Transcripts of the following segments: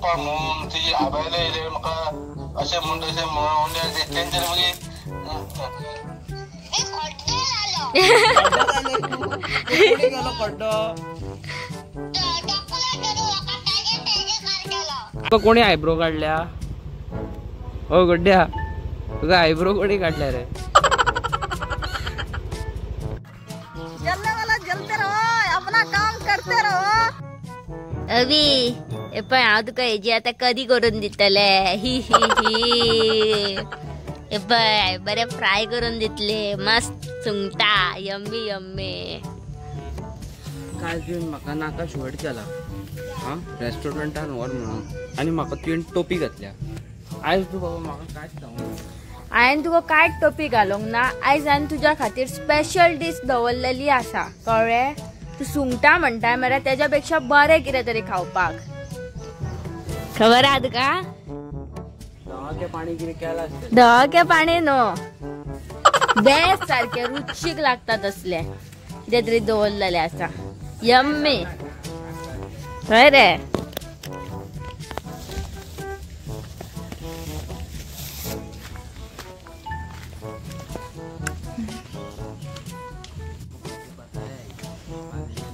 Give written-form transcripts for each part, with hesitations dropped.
पप्पा म्हणून तुजी आबायले येयले म्हाका अशें म्हूण तशें म्हणून तेंचेर मागीर कोणी आयब्रो काढल्या? हो गड्ड्या, तुका आयब्रो कोणी काढल्या रे? जलने वाला जलते रहो, अपना काम करते रहो. अभी हे पळय हांव तुका हेजी आतां कदी करून दितले. ही ही ही हे पळय बरे फ्राय करून दितले, मस्त सुंगटा, यम्मी यम्मी. काल तुवें म्हाका नाका शर्ट केला हां रेस्टॉरंटान व्हर म्हणून, आनी म्हाका तुवें टोपी घातल्या. आयज तूं बाबा म्हाका कांयच सांगूंक. हांवें तुका कांयच टोपी घालूंक ना. आयज हांवें तुज्या खातीर स्पेशल डीश दवरलेली आसा, कळ्ळें? तूं सुंगटां म्हणटाय मरे, तेज्या पेक्षा बरें कितें तरी खावपाक. खबर आहा तुका? धवाके पाणी कितें केलां आसतलें. धवाके पाणी न्हू, बेस्ट सारकें रुचीक लागता तसलें कितें तरी दवरलेलें आसा, यम्मी. हय रे.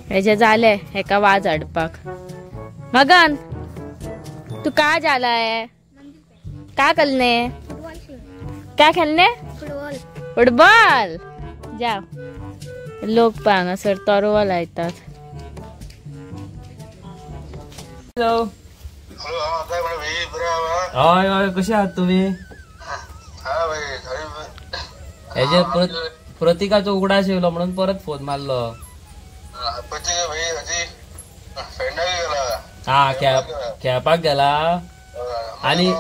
हेजे जाले हेका वाज हाडपाक. मगन तू का झालाय? का करने? का खेळणे? फुटबॉल. जा लोक पळय हांगासर तरवा लायतात. हॅलो. हय हय, कशे आहात तुमी? हेजे प्रतिकाचो उगडास येयलो म्हणून परत फोन मारलो. हा खेळपाक गेला. आनी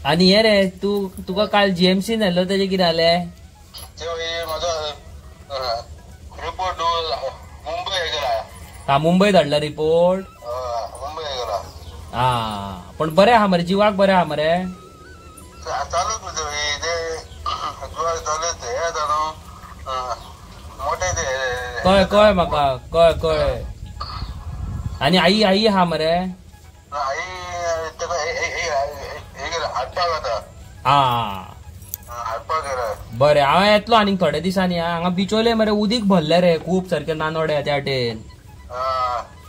आनी हे रे तूं तुका काल जीएमसी व्हेल्लो तेजें कितें जालें? हा मुंबय धाडला रिपोर्ट. हा पण बरें आहा मरे, जिवाक बरें आहा मरे? कळ्ळें कळ्ळें म्हाका, कळ्ळें कळ्ळें. आनी आई आई आहा मरे? हा बरें, हांव येतलो आनीक थोड्या दिसांनी. हांगा बिचोले मरे उदीक भरलें रे खूब सारकें नानोड्या त्या वाटेन,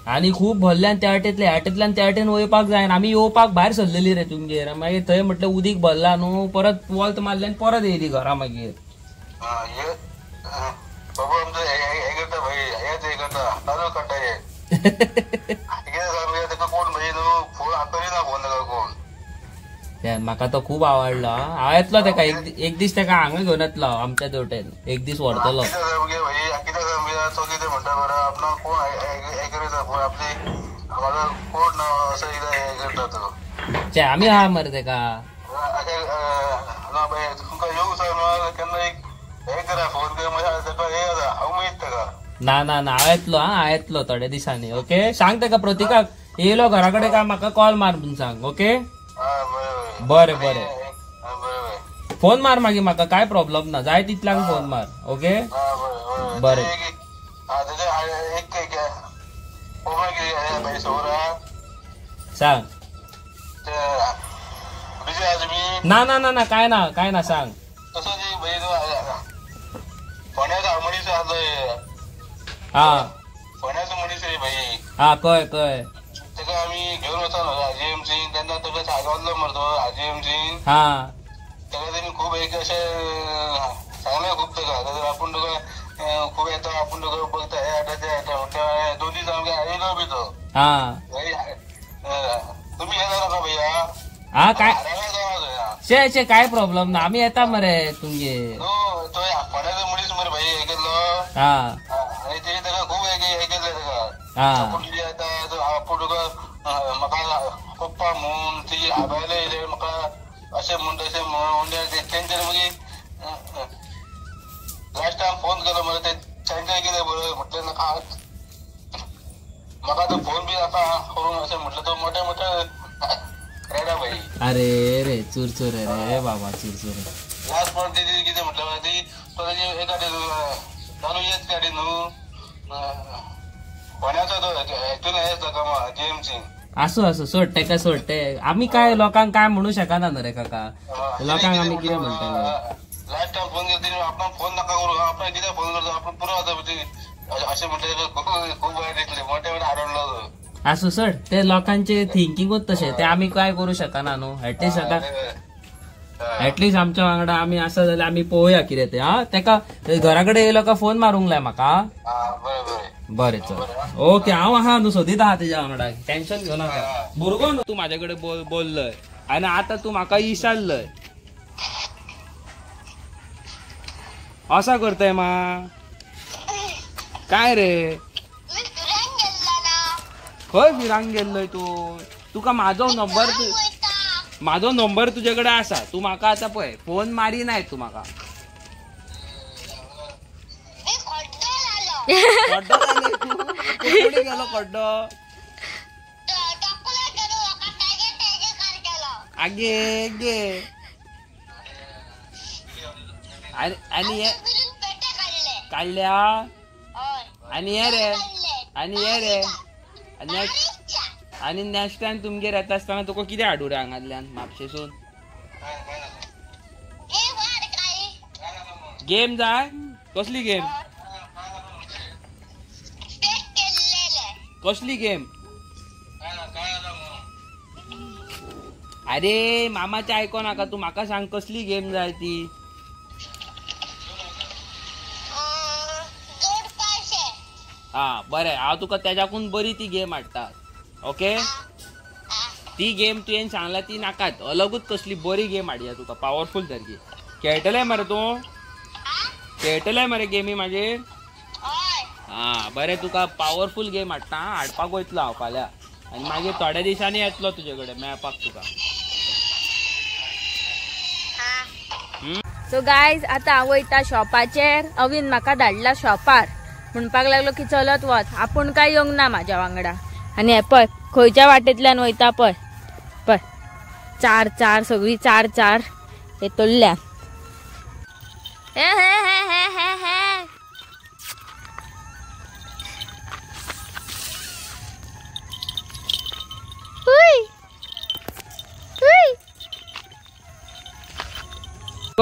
आनी खूब भरलें. आनी त्या वाटेंतले ह्या वाटेंतल्यान त्या वाटेन वयपाक जायना. आमी येवपाक भायर सरलेली रे तुमगेर, मागीर थंय म्हटलें उदीक भरला न्हू, परत वॉल्त मारलें आनी परत येयली घरा मागीर. म्हाका तो खूब आवडलो. हांव येतलो तेका एक दीस, तेका हांगा घेवन येतलो आमच्या तेवटेन, एक दीस व्हरतलो. आमी आहा मरे तेका. ना ना ना, हांव येतलो. हा हांव येतलो थोड्या दिसांनी. ओके, सांग तेका प्रतिकाक येयलो घरा कडेन काय म्हाका कॉल मार म्हणून सांग. ओके बरें बरें, फोन मार मागीर म्हाका, काय प्रॉब्लम ना, जाय तितल्यांक फोन मार. ओके बरें. सांग. ना ना ना ना, काय ना काय ना, सांग. हा हा कळ्ळें कळ्ळें. हा खूब एक अशें सांगलें खूब तेका, आपूण तुका खूब येता, आपूण तुका बघता हे हाडटा ते हाडटा म्हणटा. 2 दीस आमगे आयलो बी तो. तुमी येता नाका भैया? हा काय शे शे काय प्रॉब्लम ना, आमी येता मरे तुमगेर. तो फोंड्याचो मनीस मरे भाई हे केल्लो. हा आनी तेणी तेका खूब हे केल्लें तेका. आपूण येता आपूण तुका म्हाका पप्पा म्हणून तुजी आबायले येयले म्हाका अशें म्हूण तशें म्हणून तेंचेर मागीर लास्ट टायम फोन केलो मरे ते तांचें कितें बरें म्हटलें नाका म्हाका तो फोन बी नाका करूंक अशें म्हटलें. तो मोठे मोठे रेडा भाई. अरे रे चुरचुरे रे बाबा, चुरचुरे. लास्ट पण तेजी कितें म्हटलें ती तो तेजी एक चालू येच गाडी न्हू फोंड्याचो तो हेतून हेच ताका जीएमसी. आसूं आसूं सोड तेका सोड ते आमी काय लोकांक काय म्हणू शकना न्हू रे काका लोकांक आमी कितें म्हणटले लास्ट टाइम फोन केलो आपण फोन नका करू आपण कितें फोन करतो आपण पुरो जाता अशें म्हणटलें खूब वायट दिसलें मोठे मोठे आडवलो. आसूं सोड ते लोकांचे थिंकिंगूच तशें ते आमी काय करू शकना न्हू. एटलिस्ट आतां एटलिस्ट आमच्या वांगडा आमी आसा जाल्यार आमी पळोवया कितें तें. आं तेका घरा कडेन येयलो काय फोन मारूंक लाय म्हाका. बरें चल ओके हांव आहा न्हू सोदीत आहा तेज्या वांगडा टेन्शन घेवं नाका. भुरगो न्हू तूं म्हाजे कडेन बोल्लय आनी आतां तूं म्हाका इशारलय असा करतय मा काय रे खंय फिरांक गेल्लय तूं. तुका म्हाजो नंबर म्हाजो नंबर तुजे कडेन आसा तूं म्हाका आतां पळय फोन मारी नाय तूं म्हाका. खड्डो गेलो खड्डो आगे गे आनी हे काडल्या आनी हे रे आनी हे रे आनी नेक्स्ट टायम तुमगेर येता आसतना तुका कितें हाडूं रे हांगांतल्यान म्हापशेसून गेम जाय. कसली गेम कसली गेम? अरे मामाचे आयको नाका तूं म्हाका सांग कसली गेम जाय ती. हा बरें हांव तुका तेज्याकून बरी ती गेम हाडटा. ओके ती गेम तुवें सांगला ती नाकात अलगूच कसली बरी गेम हाडया तुका पावरफूल सारकी. खेळटलें मरे तूं? खेळटलें मरे गेमी मागीर? हा बरें तुका पावरफूल गेम हाडटा हाडपाक वयतलो हांव फाल्यां आनी मागीर थोड्या दिसांनी येतलो तुजे कडेन मेळपाक तुका. सो गायज आतां हांव वयता शॉपाचेर. अवीन म्हाका धाडला शॉपार म्हणपाक लागलो की चलत वच आपूण काय येवंक ना म्हाज्या वांगडा. आनी हे पळय खंयच्या वाटेंतल्यान वयता पळय पळय चार चार सगळीं चार चार हेतुल्ल्यान. हे हे हे हे हे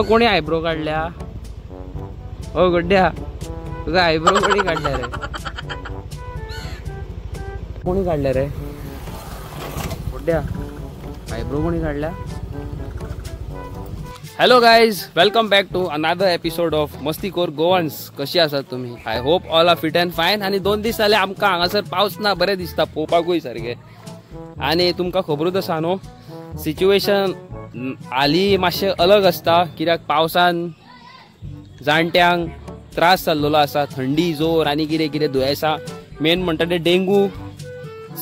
कोणी आयब्रो काडल्या? ओ गड्ड्या तुका आयब्रो कोणी काडल्या रे? कोणी काडल्या रे गड्ड्या आयब्रो कोणी काडल्या? Hello guys, welcome back to another episode of Mastikhor Goans. कशी आसात तुम्ही? I hope all are fit and fine. आनी 2 दीस जाले आमकां हांगासर पावस ना, बरें दिसता पळोवपाकूय सारकें. आनी तुमकां खबरूच आसा न्हू सिच्युएशन हाली मातशें अलग आसता कित्याक पावसान जाणट्यांक त्रास जाल्लो आसा, थंडी जोर आनी कितें कितें दुयेंसां, मेन म्हणटा ते डेंगू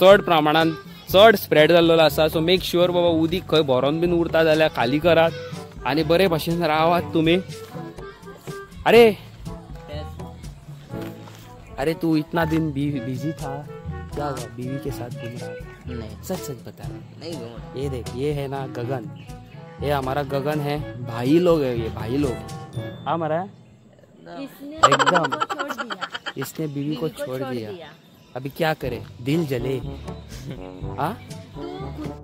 चड प्रमाणान चड स्प्रेड जाल्लो आसा. सो मेक शुअर बाबा उदीक खंय भरोन बीन उरता जाल्यार खाली करात आनी बरे भाशेन रावात तुमी. अरे अरे तू इतना दिन बिजी था क्या हुआ? बीवी के साथ घूम रहा था? नहीं, सच सच बता रहा। नहीं घूम। ये देख, ये है ना गगन, ये हमारा गगन है, भाई लोग है ये, भाई लोग। हाँ हमारा एकदम इसने बीवी को छोड़ दिया, अभी क्या करे, दिल जले। हाँ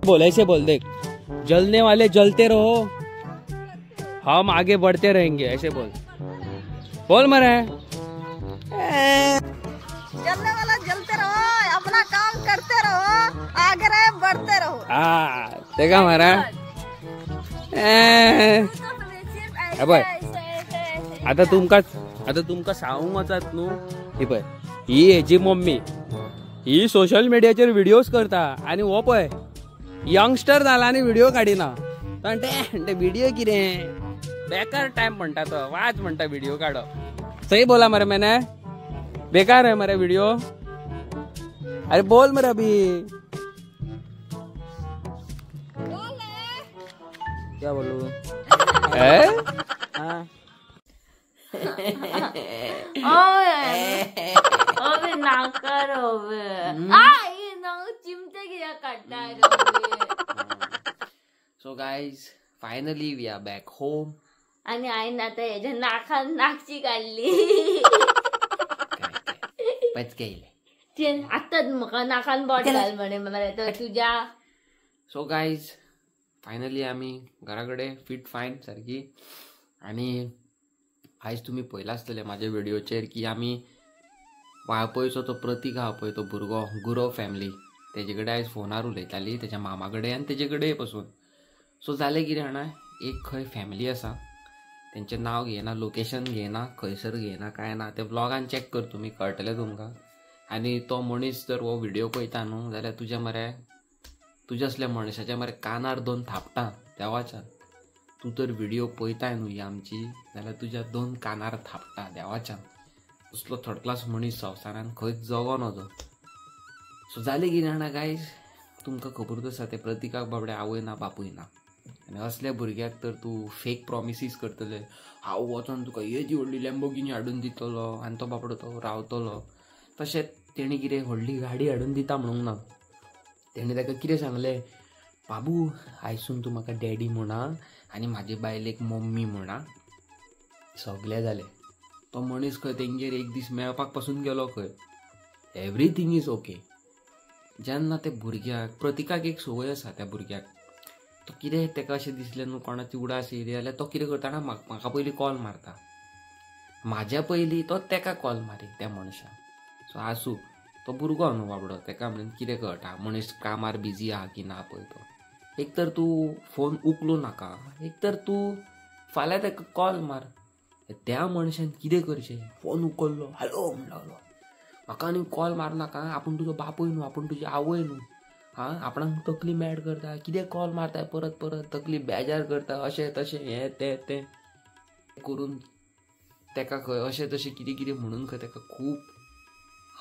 बोल, ऐसे बोल, देख जलने वाले जलते रहो, हम आगे बढ़ते रहेंगे, ऐसे बोल बोल मरे। जलने वाला जलते रहो, अपना काम करते रहो, आगे रहे बढ़ते रहो। हाँ देखा मारा। पळय आता तुमका, आता तुमका सांगूंक वचात न्हू, ही पळय ही हेजी मम्मी ही सोशल मिडियाचेर व्हिडियोज करता आनी हो पळय यंगस्टर जाला आनी व्हिडियो काडिना. ते व्हिडियो कितें बेकार टायम म्हणटा तो, वाज म्हणटा व्हिडियो काडप. सही बोला मरे मैंने, बेकार है मरे वीडियो. अरे बोल मरे अभी क्या बोलूं? हाँ अबे ना करो बे, आ ये ना चिमटे किया काटता है. So guys, finally we are back home. आणि आईन आता याच्या नाकान नाकची काढली. पचकेले. आतांच म्हाका नाकान बोट घाल म्हणे मरे तुज्या. सो गायज फायनली आमी घरा कडेन फिट फायन सारकी. आनी आयज तुमी पळयलां आसतलें म्हाज्या व्हिडियोचेर की आमी वाळपयचो तो प्रतीक आहा पळय तो भुरगो गुरव फॅमिली तेजे कडेन आयज फोनार उलयताली तेज्या मामा कडेन आनी तेजे कडेन पसून. सो जालें कितें जाणा, एक खंय फॅमिली आसा तेंचें नांव घेयना, लोकेशन घेयना, खंयसर घेयना, कांय ना. ते ब्लॉगान चॅक कर तुमी, कळटलें तुमकां. आनी तो मनीस जर हो व्हिडियो पळयता न्हू जाल्यार तुज्या मरे तुज्या असल्या मनशाच्या मरे कानार दोन थापटां देवाच्यान. तूं तर व्हिडियो पळयताय न्हू ही आमची जाल्यार तुज्या दोन कानार थापटां देवाच्यान. असलो थर्ड क्लास मनीस संवसारान खंयच जगो नजो. सो जालें कितें जाणा गायज, तुमकां खबरूच आसा ते प्रतिकाक बाबडे आवय ना बापूय ना. आनी असल्या भुरग्याक तर तूं फेक प्रॉमिसीस करतले, हांव वचोन तुका येदी व्हडली लॅम्बोगिनी हाडून दितलो आनी तो बाबडो तो रावतलो. तशेंच तेणी कितें व्हडली गाडी हाडून दिता म्हणूंक ना, तेणी ताका कितें सांगलें, बाबू आयसून तूं म्हाका डॅडी म्हणा आनी म्हाजे बायलेक मम्मी म्हणा. सगळें जालें. तो मनीस खंय तेंगेर एक दीस मेळपाक पासून गेलो खंय. Everything is okay. जेन्ना ते भुरग्याक प्रतिकाक एक संवय आसा त्या भुरग्याक, तो कितें ताका अशें दिसलें न्हू कोणाची उडास येयली जाल्यार तो कितें करता ना म्हाका पयलीं कॉल मारता, म्हाज्या पयलीं तो ताका कॉल मारी त्या मनशाक. सो आसूं, तो भुरगो न्हू बाबडो, ताका म्हणून कितें कळटा मनीस कामार बिजी आहा की ना पळय तो. एक तर तूं फोन उखलूं नाका, एक तर तूं फाल्यां ताका कॉल मार. त्या मनशान कितें करचें, फोन उखल्लो, हॅलो म्हण लागलो, म्हाका आनी कॉल मार नाका, आपूण तुजो बापूय न्हू, आपूण तुजी आवय न्हू, आं आपणाक तकली मॅड करता, कितें कॉल मारता परत परत, तकली बेजार करता, अशें तशें हें तें तें करून ताका खंय अशें तशें कितें कितें म्हणून खंय ताका खूब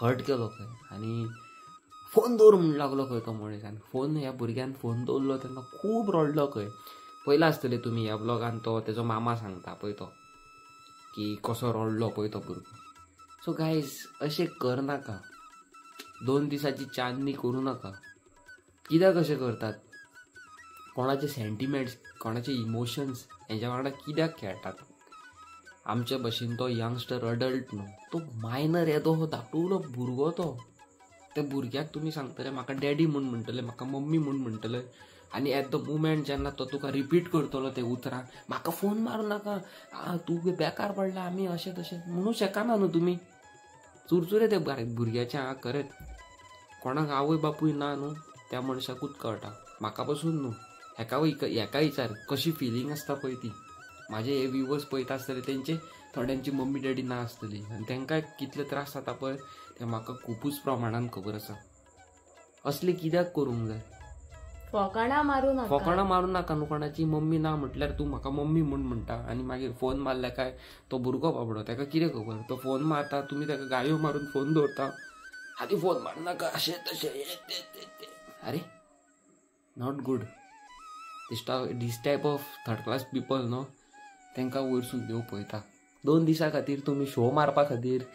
हर्ट केलो खंय. आनी फोन दवर म्हण लागलो खंय तो मनीस. आनी फोन ह्या भुरग्यान फोन दवरलो तेन्ना खूब रडलो खंय. पयलां आसतलें तुमी ह्या ब्लॉगान तो तेजो मामा सांगता पळय तो की कसो रडलो पळय तो भुरगो. सो गायज अशें करनाका, दोन दिसाची चांदणी करूं नाका. कित्याक अशें करतात, कोणाचे सेंटिमेंट्स कोणाचे इमोशन्स हेच्या वांगडा कित्याक खेळटात. आमचे भशेन तो यंगस्टर अडल्ट न्हू, तो मायनर येदो हो धाकटुलो भुरगो तो. त्या भुरग्याक तुमी सांगतले म्हाका डॅडी म्हूण म्हणटले, म्हाका मम्मी म्हूण म्हणटले, आनी एट the moment जेन्ना तो तुका रिपीट करतलो ते उतरां, म्हाका फोन मारूं नाका, आं तूं बेकार पडला, आमी अशें तशें म्हणूं शकना न्हू तुमी. चुरचुरे ते भुरग्याचे आं खरेंच. कोणाक आवय बापूय ना न्हू त्या मनशाकूच कळटा, म्हाका पसून न्हू. हेका हेका विचार कशी फिलींग आसता पळय ती. म्हाजे हे व्यूवर्स पळयता आसतले तेंचे थोड्यांची मम्मी डॅडी ना आसतली आनी तांकां कितले त्रास जाता पळय ते म्हाका खुबूच प्रमाणान खबर आसा. असले कित्याक करूंक जाय, फोकाणां मारूं नाका, फोकाणां मारूं नाका न्हू. कोणाची मम्मी ना म्हटल्यार तूं म्हाका मम्मी म्हूण म्हणटा आनी मागीर फोन मारल्यार काय तो भुरगो बाबडो ताका कितें खबर, तो फोन मारता, तुमी ताका गायो मारून फोन दवरता, आनी फोन मारूं नाका अशें तशें हें तें तें. अरे not good. This type of third class people न्हू तांकां वयरसून देव पळयता. दोन दिसां खातीर तुमी शो मारपा खातीर,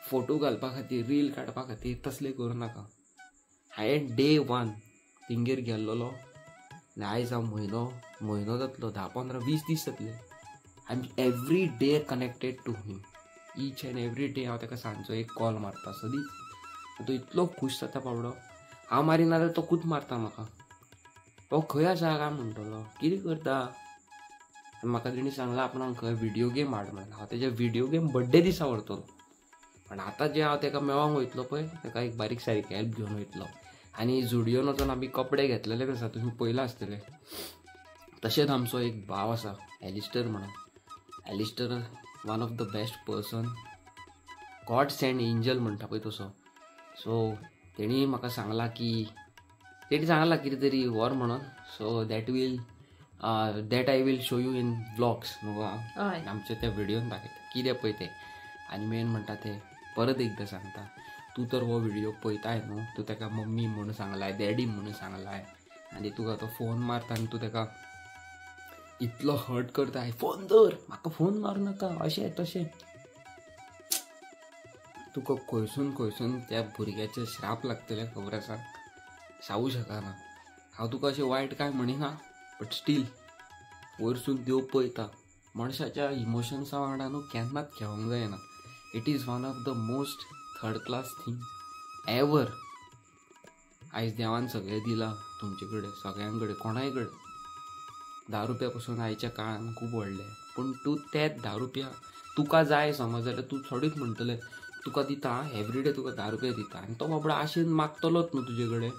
फोटो घालपा खातीर, रील काडपा खातीर तसलें करूं नाका. हांवें डे वन तेंगेर गेल्लोलो आनी आयज हांव म्हयनो म्हयनो जातलो, 10, 15, 20 दीस जातले. I am every day connected to him, each and every day हांव ताका सांजचो एक कॉल मारता सदींच. तो इतलो खूश जाता बाबडो, हांव मारिना जाल्यार तो कूच मारता म्हाका, तो खंय आसा काय म्हणटलो, कितें करता. म्हाका तेणी सांगलां आपणाक खंय व्हिडियो गेम हाड म्हणून, हांव तेज्या व्हिडियो गेम बड्डे दिसा व्हरतलो. पण आतां जे हांव ताका मेळोंक वयतलो पळय ताका एक बारीक सारीक हेल्प घेवन वयतलो. आनी जुडियोन वचून आमी कपडे घेतलेले आसा, तुमी पळयलां आसतलें. तशेंच आमचो एक भाव आसा एलिस्टर म्हणून, Alistair one of the best person, God send angel म्हणटा पळय तसो. सो तेणी म्हाका सांगलां की तेणी सांगलां कितें तरी व्हर म्हणून. So that will that I will show you in vlogs न्हू, आमच्या त्या व्हिडियोन दाखयता कितें पळय तें. आनी मेन म्हणटा तें परत एकदां सांगता, तूं तर हो व्हिडियो पळयताय न्हू, तूं ताका मम्मी म्हणून सांगलाय, डॅडी म्हणून सांगलाय, आनी तुका तो फोन मारता आनी तूं ताका इतलो हर्ट करताय, फोन दवर, म्हाका फोन मारूं नाका, अशें तशें. तुका खंयसून खंयसून त्या भुरग्याचे श्राप लागतले खबर आसा, सांगू शकना. हांव तुका अशें वायट कांय म्हणिना, बट स्टील वयरसून देव पळयता. मनशाच्या इमोशन्सा वांगडा न्हू केन्नाच खेळोंक जायना. It is one of the most third class thing. Ever. आयज देवान सगळें दिलां तुमचे कडेन, सगळ्यां कडेन, कोणाय कडेन. 10 रुपया पसून आयच्या काळान खूब व्हडले, पूण तूं ते 10 रुपया तुका जाय समज जाल्यार तूं थोडीच म्हणटलें तुका दिता एवरीडे तुका 10 रुपया दिता, आनी तो बाबडो आशेन मागतलोच न्हू तुजे कडेन.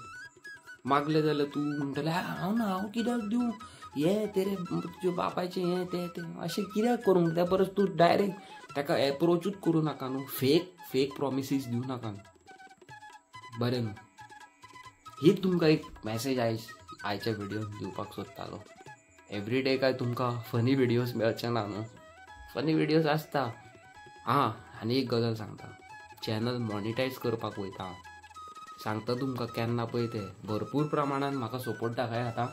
मागले जाल्यार तूं म्हणटलें हांव ना, हांव कित्याक दिवं हें तेरे तुज्या बापायचें हें तें तें, अशें कित्याक करूंक. त्या परस तूं डायरेक्ट ताका एप्रोचूच करूं नाका न्हू, फेक फेक प्रोमिसीस दिवं नाका न्हू. बरें न्हू, हीच तुमकां एक मॅसेज आयज आयच्या व्हिडियोन दिवपाक सोदतालो. एवरीडे काय तुमकां फनी व्हिडियोज मेळचे ना न्हू, फनी व्हिडियोज आसता. आं आनी एक गजाल सांगता, चॅनल मॉनिटायज करपाक वयता हांव, सांगता तुमकां केन्ना पळय ते. भरपूर प्रमाणान म्हाका सपोर्ट दाखय आतां.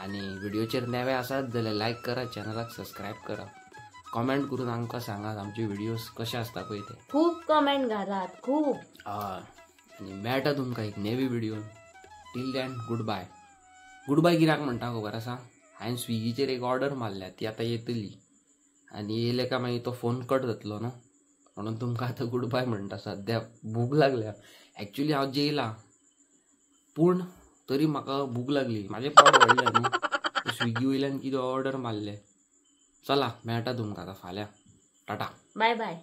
आनी व्हिडियोचेर नवे आसात जाल्यार लायक करा, चॅनलाक सबस्क्रायब करा, कॉमेंट करून आमकां सांगात आमचे व्हिडियोज कशे आसता पळय ते. खूब कॉमेंट घालात, खूब. आनी मेळटा तुमकां एक नवी video. Till then goodbye. Good bye कित्याक म्हणटा खबर आसा, हांवें स्विगीचेर एक ऑर्डर मारल्या, ती आतां येतली आनी येयले काय मागीर तो फोन कट जातलो न्हू, म्हणून तुमकां आतां गुड बाय म्हणटा. सद्या भूक लागल्या, एक्चुली हांव जेयलां पूण तरी म्हाका भूक लागली, म्हाजें पोट व्हडलें न्हू. स्विगी वयल्यान कितें ऑर्डर मारले. चला मेळटा तुमकां आतां फाल्यां. टाटा, बाय बाय.